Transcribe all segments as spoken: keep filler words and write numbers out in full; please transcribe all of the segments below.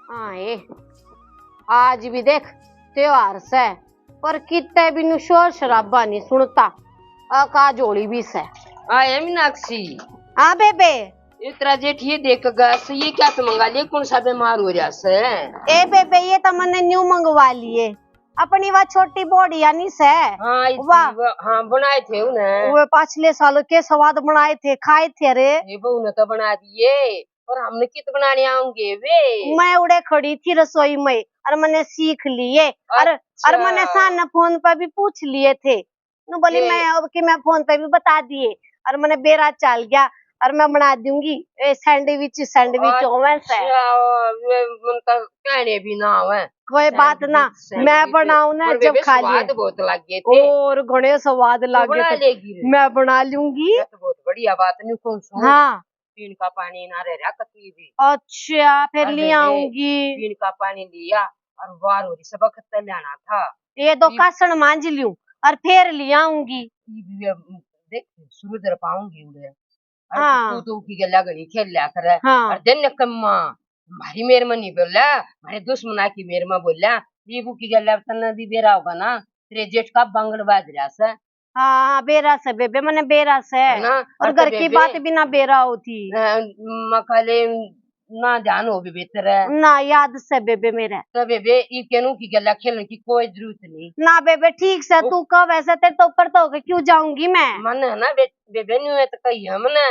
आए, आज भी देख, त्योहार सै, पर कितै भी नु शोर शराबा नहीं सुनता। अका झोली भी सै। आए मीनाक्षी। हाँ बेबे। ये तेरा जेठ ये देख गस, ये क्या से मंगा लिए, कौन सा बीमार हो रहा से? ए बेबे, ये तो मन्ने न्यू मंगवा लिए। अपनी वा छोटी बोड़ी यानी से। हाँ, इसी वाह। वा-, हाँ, बनाए थे उन्हें। वो पाछले सालों के स्वाद बनाए थे, खाए थे रे। ये बहू ने तो बना दिए, पर हमने कित बनाने आऊंगे वे? मैं उड़े खड़ी थी रसोई में, और मैंने सीख लिए। और, और अच्छा। मैंने सान फोन पर भी पूछ लिए थे। नु बोली, के मैं अब कि मैं फोन पे भी बता दिए, और मैंने बेरा चल गया, और मैं बना दूंगी ए सैंडविच, सैंडविच ओवन से। अच्छा, वे मन तो कहने भी ना आवे। कोई बात ना, सैंडविच, सैंडविच। मैं बनाऊं ना, और जब बेबे खा लिए। स्वाद बहुत लागे थे। और घणे स्वाद तो लागे बना थे। लेगी रे। मैं बना लूंगी। ये तो बहुत बढ़िया बात, न्यू कौन सो। हाँ। पीण का पानी ना रह रहा कती भी। अच्छा, फिर अरे ले बेबे, आऊंगी। पीण का पानी लिया और वार हो रही सब खत्ते लेना था। ये दो ये कासण मांज लूं और फिर ले आऊंगी। ये भी अब देख, शुरू दर पाऊंगी उड़े। और हाँ। तू तो की गल्ला घणी खेल लिया करे। हाँ। और दिन कम्मा, भारी मेर में नहीं बोला, भारी दुश्मना की मेर में बोला। ये वो की गल्ला तन्ने भी बेरा होगा ना, तेरे जेठ का बांगड़ बाज रहा से। हाँ, बेरा से बेबे, मने बेरा से। है ना? और और तो घर की बेबे, बात भी ना बेरा होती। अ, मखले ना ध्यान हो भी बेहतर है। ना, याद से बेबे मेरे। तो बेबे, ई कहनू की गल्ला खेलन की कोई जरूरत नहीं। ना बेबे, ठीक से, वो तू कह वैसे, तेरे तो ऊपर तो होके क्यों जाऊंगी मैं? मन है ना बे-, बेबे, न्यू है तो कही हमने,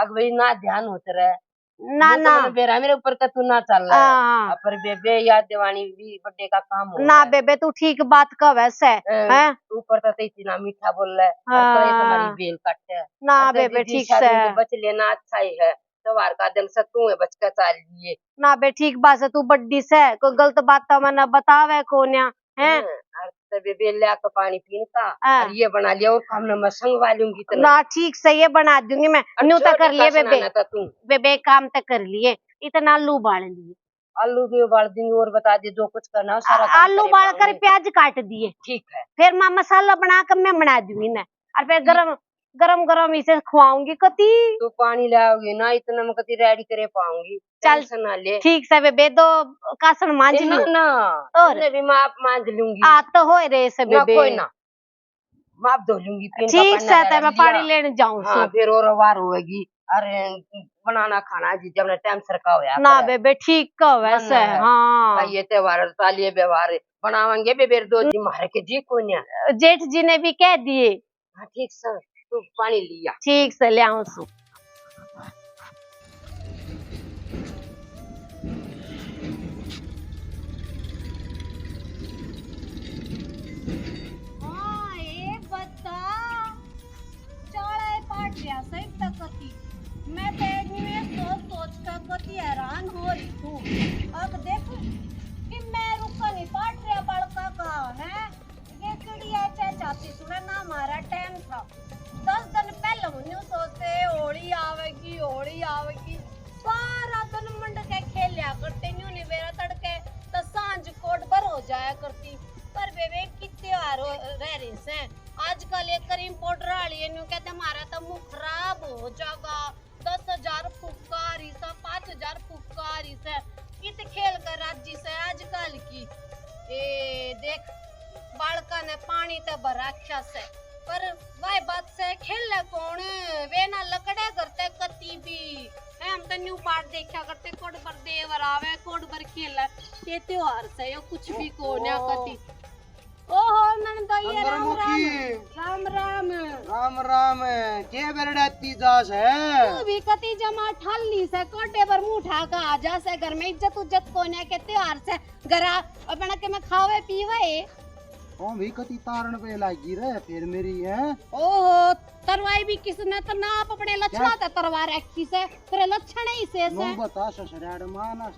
अग भाई ना ध्यान होते रहे। ना, ना। बेरा मेरे ऊपर का तू ना चल रहा है। हाँ। पर बेबे, याद दिवानी भी बड्डे का काम हो ना रहा है। बेबे, तू ठीक बात कहवे से, हैं, हैं? ऊपर तो इतना मीठा बोल रहा है, हाँ। और तो ये तुम्हारी बेल काट है। ना बेबे, ठीक से। बच लेना अच्छा ही है, त्योहार का दिन से तू है बच के चाल लिए। ना बे, ठीक बात से, तू बड्डी से, कोई गलत बात तो मना बतावे कोन्या। हैं? हाँ, और तबे बेल्या का पानी पीन का, हाँ। और ये बना लिया और काम ना मैं संगवा लूंगी तने। ना, ठीक से, ये बना दूंगी मैं। और न्यू तो कर लिए बेबे। ना तो तू। बेबे, काम तो कर लिए, इतना आलू उबाल लिए। आलू भी उबाल दूंगी और बता दे, जो कुछ करना हो सारा आ-, काम आलू उबाल कर प्याज काट दिए। ठीक है। फिर मैं मसाला बना कर मैं बना दूंगी ना, और फिर गरम, गरम गरम इसे खुआऊंगी कती। तू पानी लाओगी ना, इतना मैं कती रेडी करे पाऊंगी। चल, टेंशन ना ले। ठीक से बेबे, दो कासण मांज लूं। ना, और? मैं भी माफ मांज लूंगी। आ तो होए रे से बेबे। कोई ना, माफ धो लूंगी, पीन का ठीक से, ते मैं पानी लेने जाऊं। हाँ, फिर और वार होएगी। अरे, बनाना खाना जी जब टाइम सर का होया ना बेबे, ठीक का वैसे। हाँ, ये त्योहार तालिए व्यवहार बनावांगे बेबे, दो जी मारे के जी कोन्या। जेठ जी ने भी कह दिए। हाँ, ठीक से, तू पानी लिया। ठीक से, ले आऊं सु। हाँ, ए बता, चाला पाट रहा सही तक कती। मैं तो एक में सोच सोच कर कती हैरान हो रही हूँ। अब देख कि मैं रुका नहीं पाट रहा बड़का का है। ये चिड़िया चहचहाती सुने ना, हमारा टाइम था। दस दिन पहले हम न्यू सोचते, होली आवेगी, होली आवेगी। सारा दिन मंड के खेल लिया करते, न्यू नहीं बेरा तड़के तो सांझ कोट भर हो जाया करती। पर बेबे, कितने त्योहार हो, रह रहे से। आजकल एक क्रीम पाउडर वाली है, न्यू कहते, "हमारा तो मुंह खराब हो जाएगा।" दस हजार फुक्का रही सा, पाँच हजार फुक्का रही से, कित खेल कर राजी से आजकल की। ए देख, बालका ने पानी ते भर राख्या से, पर वह बात से खेले कौन? वे ना लकड़े करते कती भी। है, हम तो न्यू पाट देखा करते, कोड पर देवर आवे, कोड पर खेले। ये त्योहार से, यो कुछ भी कोन्या कती। ओहो, नंदोइया, राम राम। राम राम। राम राम। के बेरड़ाती जास है? तू भी कती जमा ठाली से, कोटे पर मुंह उठा के आ जा से, घर में इज्जत उज्जत कोन्या के त्योहार से, घरा अपना के में खावे पीवे। ओ भी कती तारण पे लागी रे, फिर मेरी है। ओहो, तरवाई भी किसने तो ना आप अपने लक्षणा ते तरवा रखी से, तेरे लक्षण ही से से। बता ससुराड़ माना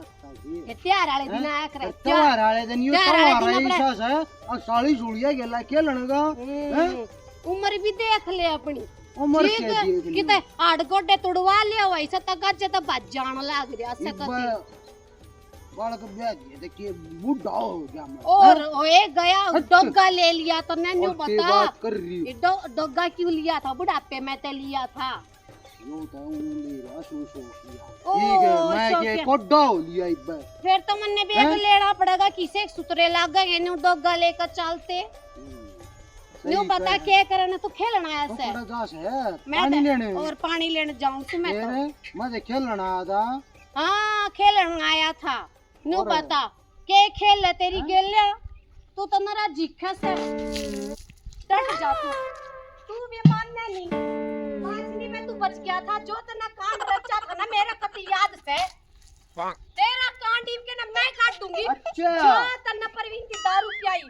ये त्योहार वाले दिन आया करे। त्योहार वाले दिन यो त्योहार वाले दिन अपने ऐसा है, और साली सुलिया गेला खेलण का, हम्म, हैं? उम्र भी देख ले अपनी। उम्र के देख ले? किते हाड़ गोडे तुड़वा लिया हो, ऐसा तक आज तो भज जान लाग रहा से कती। बालक ब्याह दिए, देखिए बूढ़ा हो गया मैं, और हैं? ओए गया, डोगा ले लिया तन्ने, न्यू बता। बात कर रही हूँ। डोगा क्यों लिया था? बुढ़ापे में ते लिया था। यो तो ऊन ले रहा सो सो किया। ओ, ठीक है, मैं सो के क्या? कोडा हो लिया इब्बे। फिर तो मन्ने भी एक हैं? लेना पड़ेगा, किसे एक सुतरे लाग गए ने दोगा लेकर चलते। हम्म, न्यू सही बता कह। के करना तू खेलना आया से? पकड़ा जा से, मैं पानी तो लेने। और पानी लेने जाऊं तू मैं तो। फिर मैं तो खेलना आया था। हाँ, खेलना आया था। न्यू और बता, के खेल है तेरी हैं? गेल्या? तू तो नरा झिक्का से। डट जा तू। तू भी मानना नहीं। पांचवी में तू बच गया था, जो तन्ने कांड रचा था ना मेरा कति याद से। तेरा कांड इनके ना मैं काट दूंगी। अच्छा। जो तन्ने परवीन की दारू पियाई।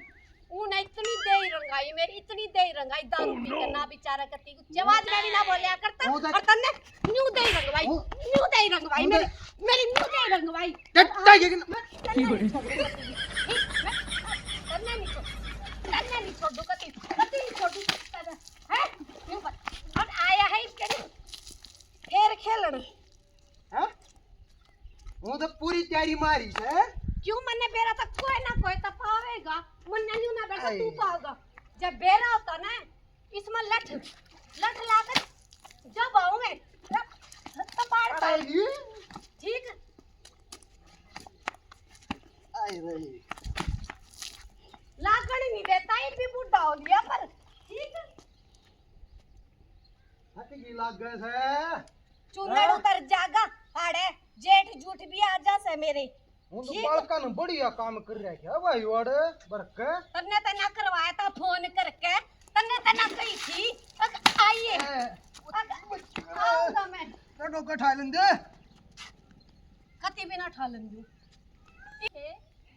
ऊन इतनी देर रंगाई मेरी, इतनी देर रंगाई, दारू पी के ना बेचारा कती कुछ आवाज में भी ना बोलिया करता। वो देख। और तन्ने न्यू देर रंगवाई, वो न्यू देर रंगवाई वो मेरी, देख। मेरी न्यू देर रंगवाई। डट्टा ये कि मैं तन्ने नहीं छोड़ू, तन्ने नहीं छोड़ू, तन्ने नहीं छोड़ू, कती, कती नहीं छोड़ू, हैं? न्यू बता। अब आया है इसके लिए फिर खेलण। हैं? वो तो पूरी तैयारी मारी से। क्यों मन्ने बेरा तक कोई ना कोई तो पावेगा। मन्ने न्यू ना बेटा तू आए। पावेगा। जब बेरा होता ना, इसमें लठ, लठ लाकर जब आऊं मैं, तब, तब पाड़ पाड़। आएगी। ठीक। आए रे। लागण नहीं देता, ये भी बूढ़ा हो लिया पर, ठीक। थक गई लागे से। चूल्हे हाँ? उतर जागा, आड़े जेठ जूठ भी आ जा से मेरे। हूं तो ठीक। बालका ने बढ़िया काम कर रहा है क्या भाई, वाड़े बरके? तन्ने तो ना करवाया था फोन करके, तन्ने तो ना कही थी। अग आइए। ए, अग आऊंगा मैं। डोका ठा लेंदे। कति भी ना ठा लेंदे। ए,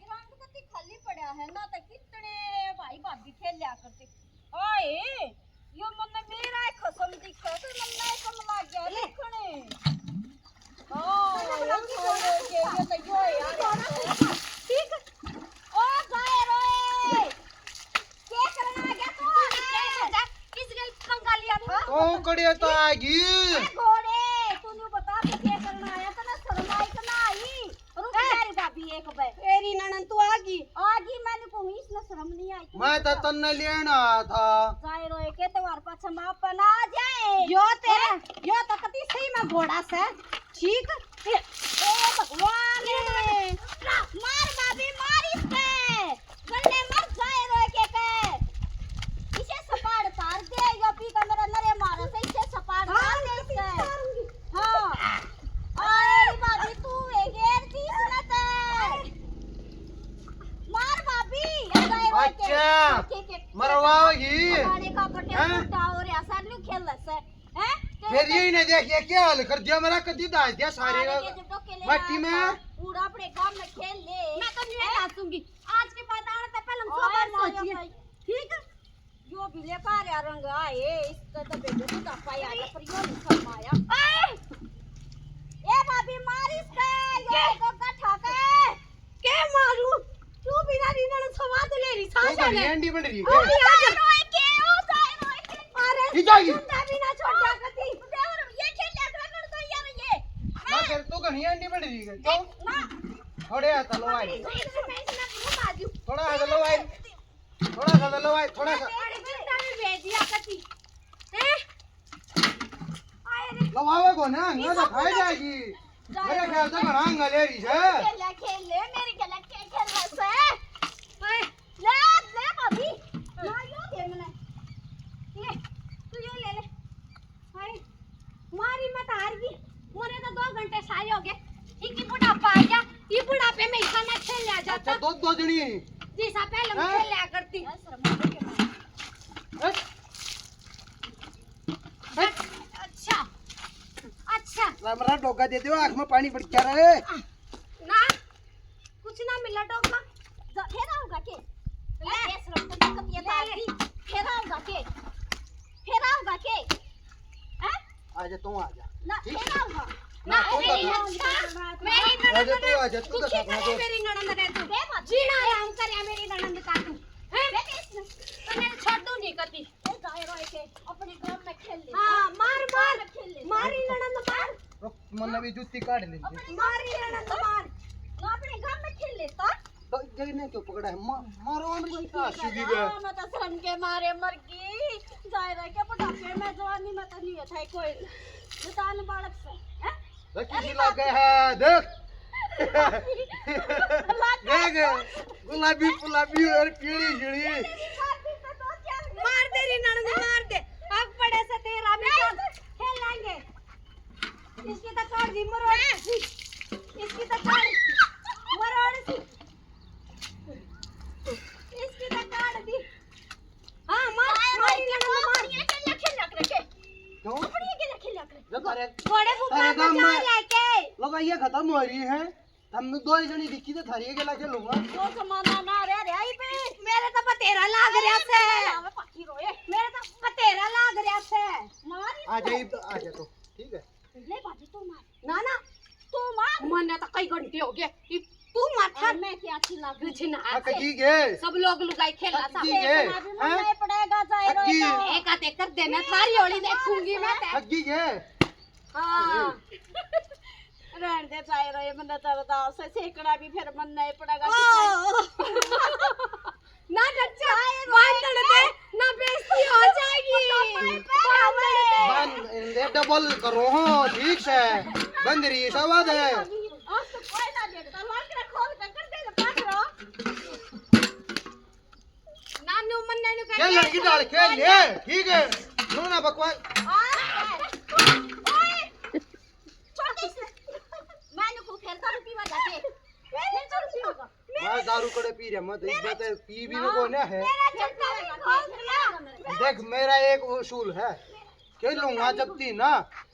ग्राउंड कति खाली पड़ा है ना, तो कितने भाई भाभी खेल लिया करते। ओए, यो मन्ने मेरा ही खसम दिखा, तो मन्ने ही कम लाग गया देखने। ओ, यो छोड़ो के, यो तो यो है यार। ठीक। ओ, जाए रोए। के करना आ गया तू? किस गल पंगा लिया तू? ओ, कड़िया तो आ गई। ए, घोड़े, तू न्यू बता, तू के करना आया? तने शर्म आई कि ना आई? रुक ए! जा रे भाभी, एक बे। तेरी ननन तू आ गई। आ गई, मैंने कहूँ इसमें शर्म नहीं आई। मैं तो तन्ने लेना आया था। जाए रोए के त्योहार पाछे माँ पना आ जाए। यो तेरा, हैं? यो तो कति सही में घोड़ा से। ठीक? ए, ए भगवान रे। मार भाभी, मार इसके। गले मर जाए रोए के के। इसे सपाड़ तार दे, यो पी का मेरा नरे मारे से, इसे सपाड़ हाँ, तार दे इसके। हाँ। अरे भाभी, तू है घेर दी इसने ते। मार भाभी, आ गए रोए के। अच्छा, के, के, के, मरवाओगी? हमारे का बटे हैं? टूटा और ऐसा नहीं खेल से। हैं? तेरे फिर यही ना देख, ये क्या हाल कर दिया मेरा, कदी दाज दिया सारे मारे का के जो टोके ले माटी आया में। था, पूरा अपने गांव में खेल ले। मैं तो नहीं हैं? नाचूंगी। आज के बाद आने से पहले हम सौ ओए बार माया सोचिए। भाई। ठीक है? यो भी ले पा रहा रंग आए, इसका तो बेबे को धप्पा याद है, पर यो नहीं शर्माया। ए! ए भाभी, मार इसका, यो के? तो गठा के। के मारू? तू बिना रीना ने सवाद ले रही, तू सासा ने। घणी एंडी बन रही है। ओ, जाए रोए के, ओ, जाए रोए के। अरे, ई जाएगी। झंडा भी ना छोड़ा कती। ये खेल लिया कर, कर दो यार ये। ना कर, तू घणी एंडी बन रही है। क्यों? ना। थोड़े हाथ लो भाई। मैं इसमें घूम आ जाऊं। थोड़ा हाथ लो भाई। थोड़ा सा लो भाई, थोड़ा सा। अरे, झंडा भी भेज दिया कती। हैं? आए रे। लो आवे को ना, ना तो खाई जाएगी। मेरे ख्याल से घणा अंगा ले रही है। खेल ले, खेल ले, मेरे गले के खेल रहा है। ओए, ले, ले भाभी। ना यो दे मने। ले, तू यो ले ले। हाय, मारी मत हार गई। मोरे तो दो घंटे सारे हो गए। इकी बुढ़ापा आ गया। ये बुढ़ापे में इतना खेल लिया जाता। अच्छा, दो, दो जनी। जी सा पहले हम हैं? खेल लिया करती। हैं? अच्छा, अच्छा। ला, मेरा डोगा दे दो, आँख में पानी पड़ क्या रहा है? ना, कुछ ना मिला डोगा। जा, फेरा होगा के? ले। ये शर्म तो दिक्कत ये ले, ले। तारी। फेरा होगा के? फेरा होगा के? हैं? आजा, तू आजा। ना, ठीक? फेरा होगा। ना, ना, तू मेरी बता। ननद, मेरी आजा, ननद तू ने आजा, तू दुखी बता, करे बता। मेरी ननद ने तू। बे बात जीना हराम करे मेरी ननद का तू। हैं? बे, बे, इसने तो मैं छोड़ दूं नहीं कती। ए, जाए रोए के, अपने गांव में खेल ले। हाँ, मार, मार। खेल ले। मारी ननद मार। रुक, मन्ने भी जूती काढ़ लेंगे। अपने मारी ननद मार। ना अपने गांव में खेल ले, तो? तो जगह ने क्यों पकड़ा है? मा-, मारो, अमृत का सुगी गया। मैं तो शर्म के मारे मर गई। जाए रोए के बुढ़ापे में जवानी में तो नहीं था कोई। शैतान बालक से, हैं? देख किसी लागे है, देख। लागे। देख, गुलाबी फुलाबी और पीली झिली। मार दे री ननद, मार दे। अब पड़े से तेरा भी, चल, खेल लेंगे। इसकी तो काट दी मरोड़। इसकी तो काट मरोड़ सी। इसकी तो काट दी। हाँ, मार, मार, मार, मार। ये क्या खेल रख रखे? क्यों? अपनी ये क्या खेल रख रखे? जो थारे, घोड़े को थारे मारना गांव चाह में रहा है के? लोग ये खत्म हो रही है। हम दो ही जनी दिखी तो थारी ये गेला खेलूंगा। वो जमाना ना रह रहा ही पे। मेरा तो बतेरा लाग रहा से। आवे पाकी रोए। मेरा तो बतेरा लाग रहा से। मार आ इसको। जाइए तो, आ जा तो, ठीक है। ले भाभी, तू मार। ना, ना। तू मार। मन्ने तो कई घंटे हो गए। ये तू मार था। और मैं क्या अच्छी लाग रही कुछ ना। थक गई के? सब लोग लुगाई खेला था। थक गई के? देखना भी मन हैं? नहीं पड़ेगा, जाए थक गई। रोएगा। एक आते कर देना, थारी होली देखूंगी मैं। थक गई के? हाँ। रहन दे, जाए रहे, मन्ने दर्द से सेकड़ा भी फिर मन नहीं पड़ेगा। ओ। ना डट जा, बांध दे, ना बेइज्जती हो जाएगी। बांध दे। बांध दे, डबल करो, हाँ, ठीक से। बंद रही, सब बात है। आज तो कोई ना देखता, लाख रे खोल के कर दे, बांध रो। नानू मन्ने नु ये लड़की डाल खेल ले, ठीक है। नो ना बकवास। ओए, छोड़ दे इसे। मैं नु को फेर दारू पीवा जाके। फेर दारू पीवा। मैं दारू कड़े पी रहा, मैं तो इस बात है, पी भी ना कोई ना है। मेरा चुंडा भी खोल दिया। देख, मेरा एक उसूल है, खेलूंगा जब ती ना,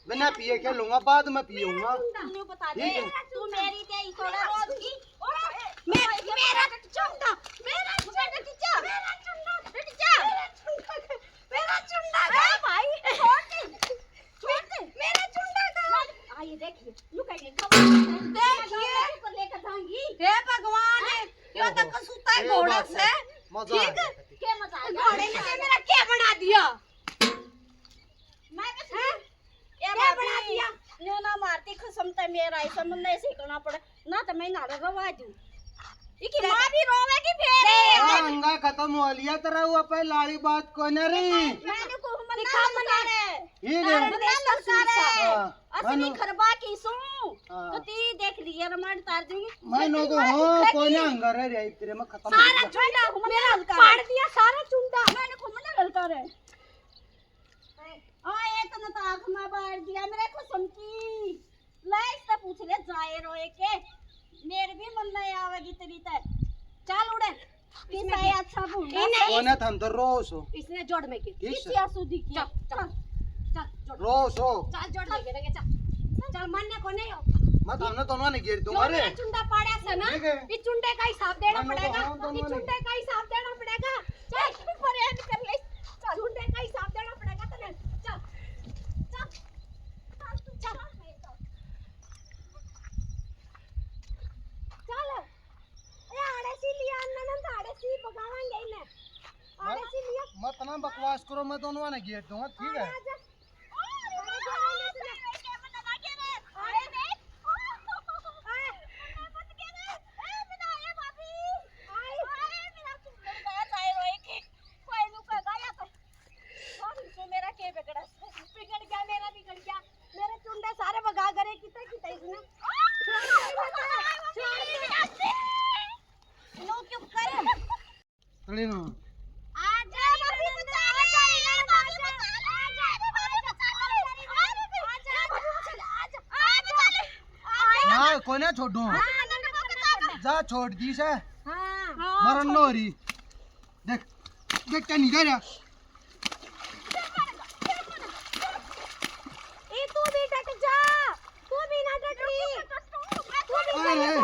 बिना पिए खेलूंगा, बाद में पीऊंगा। तू बता दे, ठीक है। तू मेरी ते ही थोड़ा रोज की। मैं, मेरा चुंडा, मेरा चुंडा, मेरा चुंडा, मेरा चुंडा, मेरा चुंडा, ए भाई, छोड़ दे। छोड़ दे। मेरा चुंडा का। आ, ये देखिए, यूं कह के खबर देखिए। ऊपर लेकर जाऊंगी। हे भगवान, हैं? यो तो ओहो। कसूता ही ए, घोड़ा बाप रे। से। मजा आ ठीक? गया। क्या मजा आ गया? घोड़े ने मेरा क्या बना दिया? मैं बस हैं? ए क्या भाभी, बना दिया? न्यू ना मारती, कसम ते मेरा ऐसा मन नहीं सीखना पड़े। ना तो मैं नाड़ो रवा दूं। इकी माँ भी रोवेगी फिर। हाँ, अंगा खत्म हो लिया तेरा, वो पे लाली बात कोई ना रही। मैंने को मन्ना दिखा मन्ना ललकारे। ये ले। मन्ना ललकारे। हाँ, असली खरबा की सूं। हाँ। तो ती देख लिया, रमण तार दूंगी। मैं नो तो हाँ, कोई ना अंगा रह रहा है तेरे में खत्म हो गया। सारा चुंडा मेरा पाड़ दिया, सारा चुंडा। मैंने को मन्ना ललकारे। ओए, तने तो आँख में बार दिया मेरे कसम की। ले, इससे पूछ ले, जाए रोए के। मेरे भी मन नहीं आवेगी तेरी ते। चल उड़े। किसा ये अच्छा ढूंढा। इन्हें कोने थम तो रोस हो। इसने जोड़ में की। किस? किसी आंसू दी किया। चल, चल। चल, जोड़। रोस हो। चल, जोड़ में गिरेंगे, चल। चल, मन ने कोने हो। मैं तो हमने दोनों ने गिर जो तुम्हारे। मेरा चुंडा पाड़ा से ना, ठीक है। इस चुंडे का हिसाब देना पड़ेगा। हाँ, दोनों इस ने। चुंडे का हिसाब देना पड़ेगा। चल, परहेज कर ले। चल, चुंडे का हिसाब देना पड़ेगा तने। चल, चल, चल, चल, चल। ए, आड़े सी लिया, ननद, आड़े सी भगावांगे इन्हें। आड़े सी लिया। मत ना बकवास करो, मैं दोनों ने घेर दूंगा, ठीक है? आजा। मेरा के बिगड़ा? बिगड़ गया, मेरा बिगड़ गया। मेरे चुंडे सारे भगा करे, किते किते इसने। छोड़ दे, छोड़ दे। नो चुप कर। अरे ना। आजा, भाभी बचा ले, आजा, भाभी बचा ले, आजा, भाभी बचा ले, आजा, आजा, आजा। ना, कोई ना छोड़ो। हाँ, ना, ना, ना, ना। जा, छोड़ दी से। हाँ। मरण नो रही। देख, देख क्या नहीं जा रहा। ए, तू भी डट जा, तू भी ना डट रही, तू भी अरे, डट जा।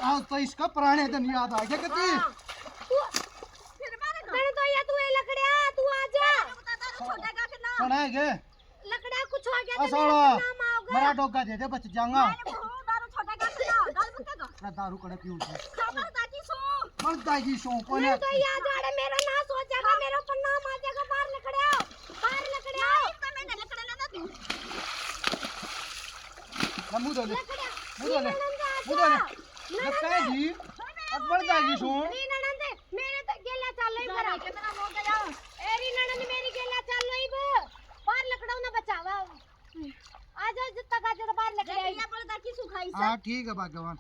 आज तो इसका पुराने दिन याद आ गया कती। हाँ, तू, मैंने तो ये तू ए लकड़िया, तू आ जा। सुना है के? लकड़ा कुछ हो गया तो मेरा नाम आओगा। मेरा डोगा दे दे, बच जाऊंगा। मैंने बहुत दारू छोटा कर दिया, दारू पीतेगा। मैं दारू कड़े पीऊं। खबर दागी सो। मर दागी सो, कोने? नहीं तो याद आड़े मेरा नाश हो जाएगा, मेरे ऊपर नाम आ जाएगा। बाहर लकड़े आओ, बाहर लकड़े आओ। इतना मैंने लकड़े लेना तू। ना मुंह धो ले। लकड़े, मुंह धो ले। मुंह धो ले। लकड़े जी, अब मर दागी सो। री ननंद, मेरे तो गेला चालो ही करा। कितना हो गया? ए री ननंद, मेरी गेला चालो ही बो। बाहर लकड़ाओ ना बचावा। हाँ, ठीक है भाग्यवान।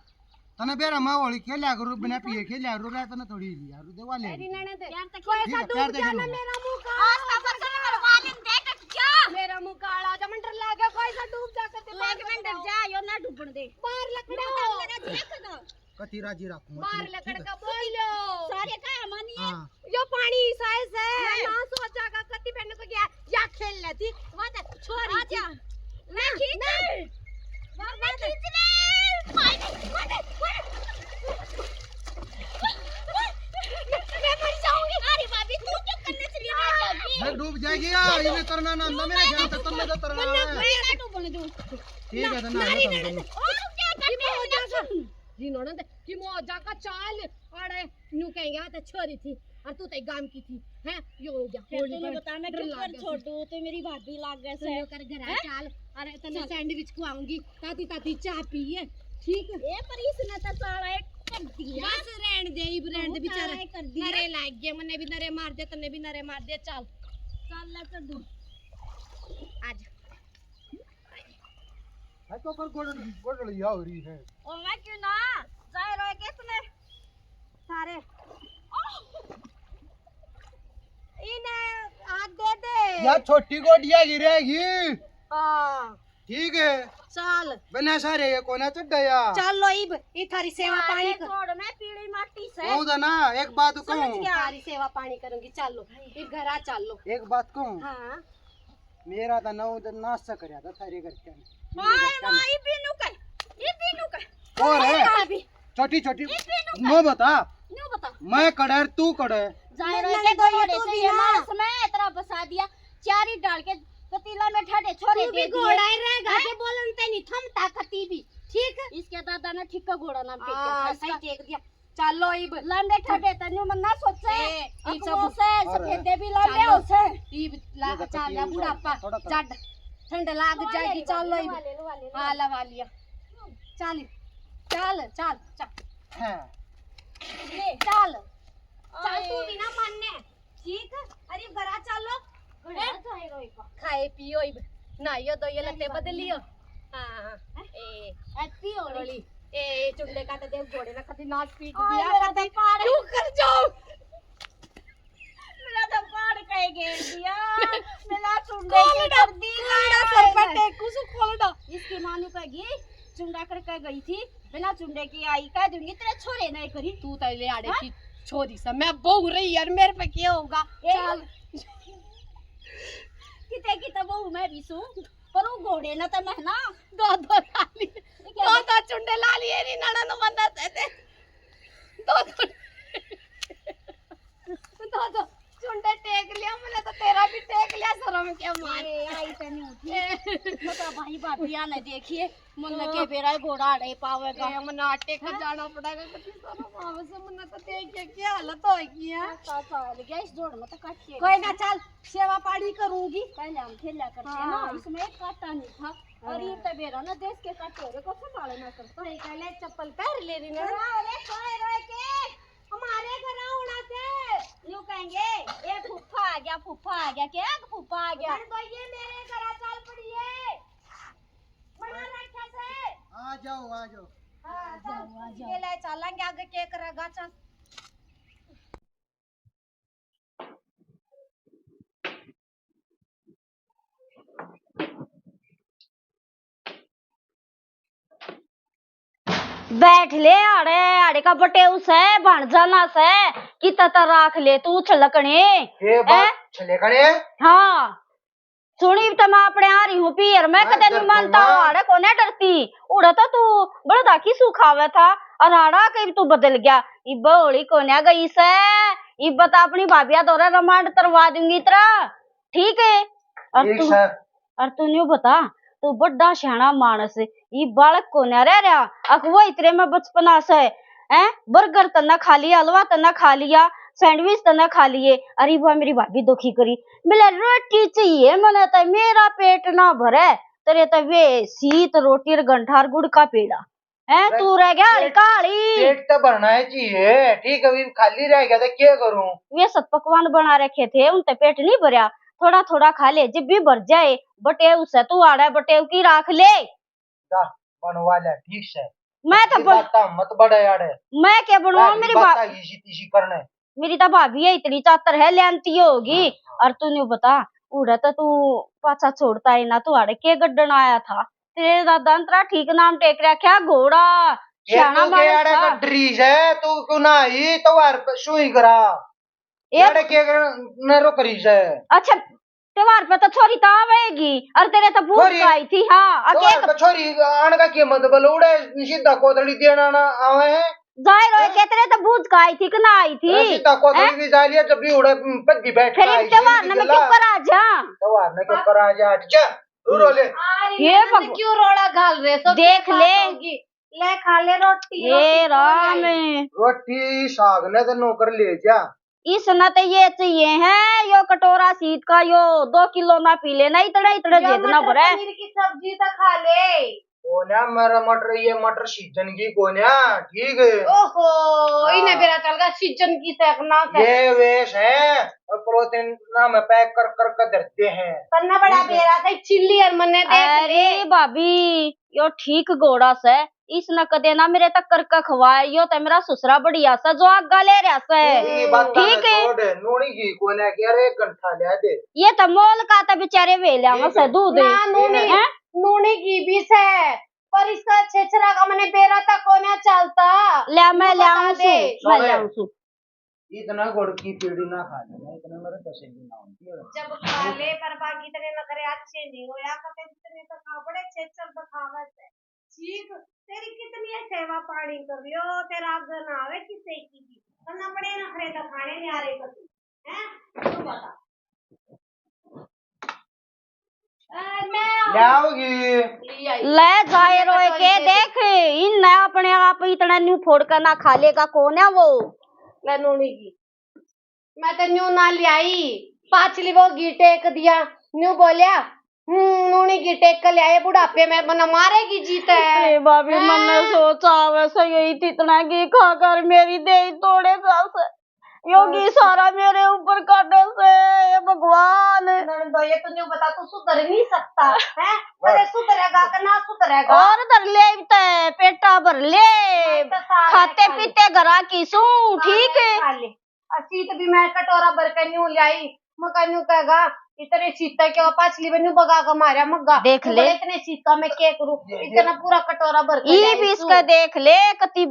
तने बेरा मैं होली खेल्या करू, बिना पिए खेल्या करू, रे तने थोड़ी लिया करू, देवा ले। मेरी ननद, यार, तो कोई ठीक ऐसा है, प्यार डूब देख जाना लो। मेरा मुंह का। आज का बर्तन करवा लें, देख क्या? मेरा मुंह काला जा, मन डर लागे, कोई सा डूब जा कर तू एक मिनट डर जा, यो ना डूबण दे। बाहर लकड़ा। मेरा देख दो। कति राजी रखूं बाहर लकड़ का बोलो। सारे का मानिए। हाँ। यो पानी साइज है। हाँ। ना सोचा का कति बहन को गया, या खेल लेती। वो तो छोरी थी। मैं खींच ले। मैं खींच ले। मार दे, मार दे, मार दे। मैं मर जाऊंगी। अरे भाभी, तू क्यों करने चली जाएगी? मैं डूब जाएगी यार, इन्हें तरना ना आंदा मेरे ख्याल से, तुमने तो तरना है। मैं ना डूबने दूं। ठीक है, तो ना, ना, ना, ना, ना। ओ, क्या करते हो? जी ननद, कि मौजा का चाल, अरे, न्यू कहेंगे, "आ तो छोरी थी, और तू तो एक गांव की थी, हैं?" यो हो गया, फिर होली तूने पर बता, मैं डर क्यों लाग कर गया। छोड़ू, तू मेरी भाभी लाग गया तू से। न्यू कर घर आ, हैं? चाल, अरे, तने चल। सैंडविच खुआऊंगी, ताती ताती चाय पिए, ठीक है? ए, पर इसने तो साला एक कर दिया। बस रहन दे, इब रहन दे, बहुत बेचारा। साला एक कर दिया। नरे लाग गए, मन्ने भी नरे मार दे, तन्ने भी नरे मार दे, चल। चल, ले कर दूं। आजा। है तो कर गोड़, गोड़ लिया हो रही है। ओ मैं क्यों ना? जाए रोए के इतने सारे। इन्हें हाथ दे दे। या छोटी गोडिया गिरेगी। हाँ। ठीक है। चल। बिना सारे ये कोना चढ़ गया। चल लो इब, ये थारी सेवा पानी कर। छोड़, मैं पीली माटी से। कहूँ तो ना, एक बात समझ कहूँ। गया। थारी सेवा पानी करूंगी, चल लो। इब घर आ, चल लो। एक बात कहूँ। हाँ। मेरा तो नौ दिन नाश से करया था थारे घर के। हाय माँ, ये बीनू का, ये बीनू का। और है? अरे भाभी। छोटी छोटी। ये बीनू का। नो बता। नो बता। मैं कड़े, तू कड़े। जाए मैं रहे नहीं के गई, घोड़े तू से भी ये ना। मानस में इतना बसा दिया, चारी डाल के पतीला में ठाडे छोरे तू दे भी दिए। घोड़ा ही रहेगा, हैं? के बोलन ते नहीं थमता कती भी, ठीक? इसके दादा ने ठीक का घोड़ा नाम पे हाँ, किया था, सही इसका देख दिया। चलो इब। लांडे ठंडे तन्यू मन ना सोचे। ए, इब अखमों सब से, और सफेदे भी लांडे चलो। हो से। इब ला-, ये तो चाल ले पीछे बुढ़ापा। थोड़ा, थोड़ा। चढ़। ठंड लाग लवा ले, जाएगी, लवा चलो ले, इब। लवा ले, लवा ले, लवा हाँ, ले। लवा लिया। चल, चल, चल, चल। हाँ। ले। चल। चल, आए। तू भी ना मानने। ठीक, अरे घरा चलो। घरा हैं? जाएगा एक बार। खाए पियो इब, नहाइयो धोइयो, लत्ते बदलियो। हाँ, हाँ। हैं? ए, हैप्पी होली। होली। ए, चुंडे का तो देख घोड़े ना कभी नाक पीट आ, दिया, मेरा कभी तो पाड़। क्यों कर जाओ? मेरा तो पाड़ कह गेर दिया। मेरा चुंडे की कर दी। खोलडा सर पे टेकू सु खोलडा। इसकी माँ ने कहेगी, चुंडा करके गई थी, बिना चुंडे की आई, कह दूंगी तेरे छोरे नहीं करी। तू तो ले आड़े हाँ? की छोरी सा, मैं बहू रही यार, मेरे पे क्या होगा? ए, चल। किते किते बहू मैं भी सू, पर वो घोड़े ना तो मैं ना दो दो लाली, दो दो चुंडे लाली है री नणन बंदा से दे। दो दो, दो दो चुंडे टेक लिया, मैंने तो तेरा भी टेक लिया, शर्म के मारे। ए, आई तनी उठी। ए। बता भाई, भाभी आने देखिए। मन हाँ। के बेरा घोड़ा अड़े पावेगा। ए, मन आटे का हाँ? जाना पड़ेगा, कति सारा भाव से मन तो देख के क्या हालत होगी है। हाँ, तो, तो हाल गया इस जोड़ में तो काट के कोई ना, चल, सेवा पानी करूंगी। पहले हम खेला करते हैं ना, हाँ। इसमें एक काटा नहीं था। हाँ। और ये तो बेरा ना देश के काटे हो रहे, को संभालना करता। सही कहले, चप्पल पहन ले रही ना। हाँ, अरे, सोए रोए के हमारे घर आना से यूं कहेंगे, "ए फूफा आ गया, फूफा आ गया।" क्या फूफा आ गया? अरे भाई, ये मेरे घर आ, चल पड़िए। बना रखा से। आ जाओ, आ जाओ। हाँ, आ जाओ, आ जाओ। ये ले चलेंगे आगे, के करेगा, चल। बैठ ले आड़े, आड़े का बटेऊ से, भाणजा ना से, किता ता राख ले तू छलकणे। ए बात हैं? छलकणे? हाँ। सुनी तो मैं अपने आ रही हूँ पीर, मैं हाँ, कदे नहीं मानता हूँ, आड़े कोने डरती। उड़े तो तू बड़दा की सू खावे था, और आड़ा के तू बदल गया। इब होली कोने गई से, इब तो अपनी भाभिया दौरे रिमांड तरवा दूंगी तेरा, ठीक है? और एक तू, सर। और तू न्यू बता, तू बड़ा सियाणा मानस, ये बालक कोने रह रहा, अक वो इतरे में बचपना से, हैं? बर्गर तन्ने खा लिया, हलवा तन्ने खा लिया, सैंडविच तन्ने खा लिए। अरे वाह, मेरी भाभी दुखी करी, बोले, "रोटी चाहिए मने तो, मेरा पेट ना भरे, तेरे तो वे सीत रोटी और गंठा और गुड़ का पेड़ा, हैं? अरे तू रह गया हली पेट, काली।" पेट तो भरना है चाहिए, ठीक है, अभी खाली रह गया तो क्या करूं? वे सब पकवान बना रखे थे, उनते पेट नहीं भरया, थोड़ा थोड़ा खा ले, जब भी भर जाए। बटेऊ से तू आड़ा, बटेऊ की राख ले। जा। बनवा ले, ठीक से। मैं तो ये बन- बात मत बढ़े यार। मैं क्या बनवाऊं, मेरी बात इसी तीसी करने। मेरी तो भाभी है इतनी चातर है, लेंती होगी। और तू न्यू बता, उड़े तो तू पाछा छोड़ता है ना, तू आड़े के गड्डन आया था? तेरे दादा ने तेरा ठीक नाम टेक रखा, घोड़ा। ये सियाना तू के माणस आड़े था। गड्डरी है, तू क्यों ना आई? तो वार पे सुई करा। ए आड़े के कर-, नरो करी है। अच्छा, त्योहार पे तो छोरी तो आवेगी, और तेरे तो भूत छोरी, का आई थी, हाँ, और त्योहार के पे छोरी आने का क्या मतलब? उड़े सीधा कोदड़ी देना ना आवे है। जाहिर हो के तेरे तो भूत का आई थी कि ना आई थी? अरे सीधा कोदड़ी हैं? भी जा लिया, जब भी उड़े, हम्म, पद्दी बैठ फिर के आई त्योहार थी, ना मैं क्यों कर आ जा? त्योहार ना क्यों कर आ जा, हट जा, दूर हो ले। ये भगवान। क्यों रोला घाल रहे? सब देख ले। ले खा ले रोटी, हे रोटी खा राम। ले। रोटी साग ने तो नौकर ले जा। इसने तो ये चाहिए है, यो कटोरा सीत का, यो दो किलो ना पी लेना, इतने, इतने यो जेब ना मटर भरे। पनीर की सब्जी तो खा ले। कोन्या, मेरा मटर, ये मटर सीजन की कोन्या, ठीक है? ओहो, हाँ। इन्हें बेरा चल गया सीजन की सेकना से। ये वेश है, और प्रोटीन ना में पैक कर, कर के धरते हैं। तन्ना बड़ा ठीक है। बेरा से चिल्ली और मन्ने देख अरे ले। भाभी, यो ठीक घोड़ा से, इसने कदे ना मेरे तक करके खवाए, यो तो मेरा ससुरा बढ़िया सा जो आगा ले रहा से। ये बात ठीक है। छोड़, नूनी घी कोने के, अरे एक घंटा ले दे। ये तो मोल का तो बेचारे वे ले ठीक से है। दूध। ना, नूनी, हैं? नूनी घी भी से, पर इसका छेछरा का मने बेरा तक कोने चलता। ले, मैं ले आऊं सु, मैं ले आऊं सु। इतना गुड़ की पेड़ी ना खा लेना, इतना मेरे पैसे भी ना होते। जब खा ले, पर बाकी तेरे नखरे अच्छे नहीं होया, कते इतने तो खा, बड़े छेछर दिखावे से। चीख, तेरी कितनी है सेवा पानी कर लियो, तेरा आगे ना आवे किसे की भी। तन्ना बड़े नखरे दिखाने न्यारे कर तू, हैं? तू बता। ए, मैं ले आओगी। ले आई। ले जाए रोए के देख, इन अपने आप इतना न्यू फोड़ कर ना खा लेगा, कौन है वो? ले नूनी की। मैं तो न्यू ना ल्याई, पाछली वो घी टेक दिया, न्यू बोलिया, हम्म, नूनी घी टेक के ल्याए बुढ़ापे में, मन्ने मारेगी जी ते। ए भाभी, हैं? मन्ने सोचा आवे से यही इतना घी खाकर मेरी देही तोड़े जा से। यो घी सारा मेरे ऊपर काटे से, हे भगवान। ननदो, ये तो न्यू बता, तू सुधर नहीं सकता, हैं? अरे सुधरेगा कि ना सुधरेगा? और धर ले ते, पेटा भर ले। मैं तो सारा खाते खा ले। पीते घरा की सूं, ठीक है? खा ले। असी तो भी मैं कटोरा भर के न्यू ल्याई, मैं कह न्यू कहेगा, इतने सीता क्यों पाछली बन्यू बगा के मारा मग्गा। देख ले। इतने सीता मैं क्या करूं, इतना पूरा कटोरा भर के ई ल्याई भी इसका सूं। देख ले, कति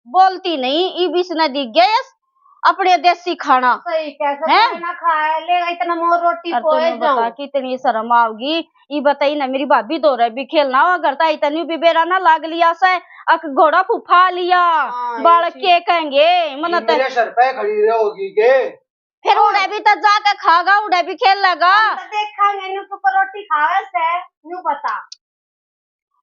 बोलती नहीं, इब इसने दिख गया ये अपने देसी खाना। सही कह, सब हैं? ना खाए ले, इतना मोर रोटी और पोए तूने बता, जाऊं। कितनी शर्म आओगी। ई बताई ना, मेरी भाभी दो रे भी खेलना हो, घर ताई तन्यू भी बेरा ना लाग लिया से, अक घोड़ा फुफा लिया, हाँ, ये बालक चीज। के कहेंगे, मन ये ते मेरे सर पे खड़ी रहोगी के? फिर हाँ। उड़े भी तो जाके खागा, उड़े भी खेलेगा। हम तो देखांगे, न्यू तो रोटी खावे से, न्यू बता।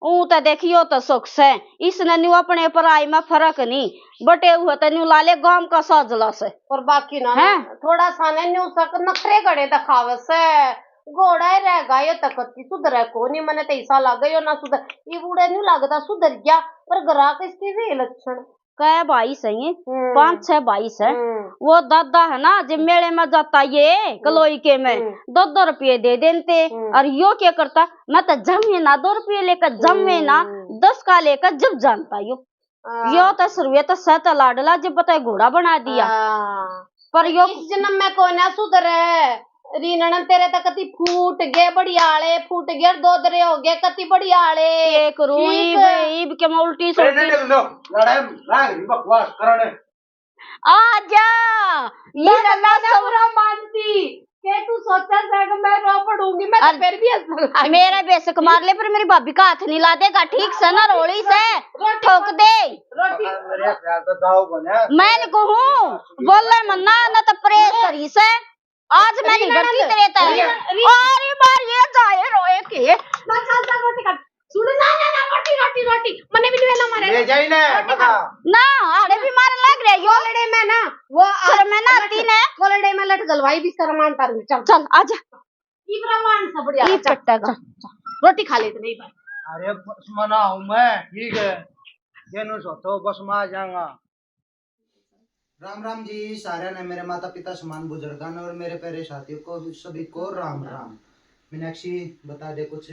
ऊं ते देखियो तो सुख से, इसने न्यू अपने पराई में फर्क नहीं, बटे हुए ते न्यू लाले गाम का साजला से। पर बाकी ना, हैं? थोड़ा सा ने न्यू सक नखरे घड़े दिखावे से, घोड़ा ही रह गया, ये तक की सुधरे को नहीं, मने ते ऐसा लगे यो ना सुधर, ये बूढ़े न्यू लगता सुधर गया, पर ग्राहक इसके वे लक्षण। कै भाई सै ये? हम्म। पांच छह भाई सै। हम्म। वो दादा है ना, जे मेले में जाता ये हम्म। कलोई के में, हम्म। दो दो रुपये दे देते। हम्म। और यो क्या करता, मैं तो जमे ना दो रुपये लेकर जमे ना, हम्म। दस का लेकर जब जानता यो। हाँ। यो तो शुरुए तो सै तो लाडला, जब पता है घोड़ा बना दिया। हाँ। पर यो इस जन्म में कोई ना सुधरे। रीनन तेरे तक कति फूट गए बढ़िया आले, फूट गए दोदरे हो गए कति बढ़िया आले। के करूं ठीक। ईब, ईब के मैं उल्टी सुल्टी। लड़ाई लाग रही बकवास करने। आजा, ये मैं लल्ला तो सौरा मानती। के तू सोचा से कि मैं रो पड़ूंगी, मैं तो अरे, फिर भी हंसने लगी। मेरा बेशक मार ले, पर मेरी भाभी का हाथ नहीं ला देगा, ठीक से ना, रोली से रोटी ठोक दे। रोटी। मेरे ख्याल तो दाव बना। मैं कहूं, बोले मन्ना, ना तो प्रेस करी से। आज मैं नहीं डरती तेरे ते। अरे मार ये जाए रोए के। ना चल, चल, रोटी खा। सुन ना, ना, ना, रोटी, रोटी, रोटी। मने भी नहीं ना मारे। ले जाई ने, रोटी खा। ना, आड़े भी मारन लग रहे यो। कोलड़े में ना, वो शर्म है ना आती ने। कोलड़े में लट गलवाई भी शर्म आन तारू। चल। चल, आजा। इब्रा मान से बढ़िया। ई चल, चट्टा का। चल, चल। रोटी खा ले इतने ही बार। अरे बस में ना आऊं मैं, ठीक है। ये नु सोचो बस में आ जाऊंगा। राम राम जी सारे ने, मेरे माता पिता समान बुजुर्गां ने और मेरे प्यारे साथियों को सभी को राम राम। मीनाक्षी बता दे कुछ।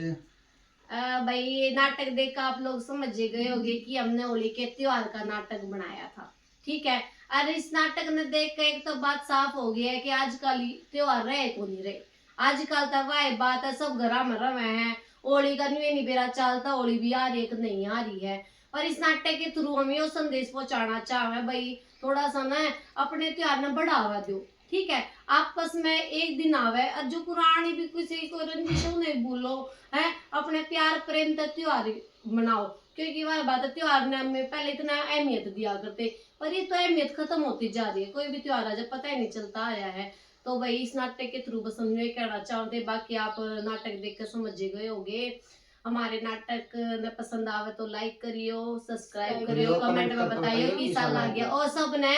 अ, भाई, ये नाटक देख कर आप लोग समझ ही गए होंगे कि हमने होली के त्योहार का नाटक बनाया था, ठीक है। और इस नाटक ने देख के एक तो बात साफ हो गई है कि आजकल ये त्योहार रहे को नहीं रहे। आजकल तो वह बात है, सब घरा में रहे हैं, होली का न्यू नहीं बेरा चलता, होली भी आ रही है कि नहीं आ रही है। और इस नाटक के थ्रू हम यो संदेश पहुंचाना चाहवे भाई, थोड़ा सा ना अपने त्योहार ने बढ़ावा दो, ठीक है। आपस में एक दिन आवे और जो पुरानी भी किसी को रंजिश हो नहीं भूलो, है, अपने प्यार प्रेम का त्योहार मनाओ, क्योंकि वह बात त्योहार ने हमें पहले इतना अहमियत दिया करते, पर ये तो अहमियत खत्म होती जा रही है। कोई भी त्योहार आज पता ही नहीं चलता आया है। तो भाई, इस नाटक के थ्रू बस हम ये कहना चाहते, बाकी आप नाटक देख कर समझ ही गए होंगे। हमारे नाटक ने पसंद आवे तो लाइक करियो, सब्सक्राइब करियो, कमेंट में बताइयो कैसा लग गया। और सब ने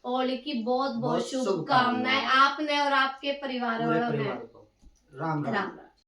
होली की बहुत बहुत शुभकामनाएं, आपने और आपके परिवार वालों ने। राम राम।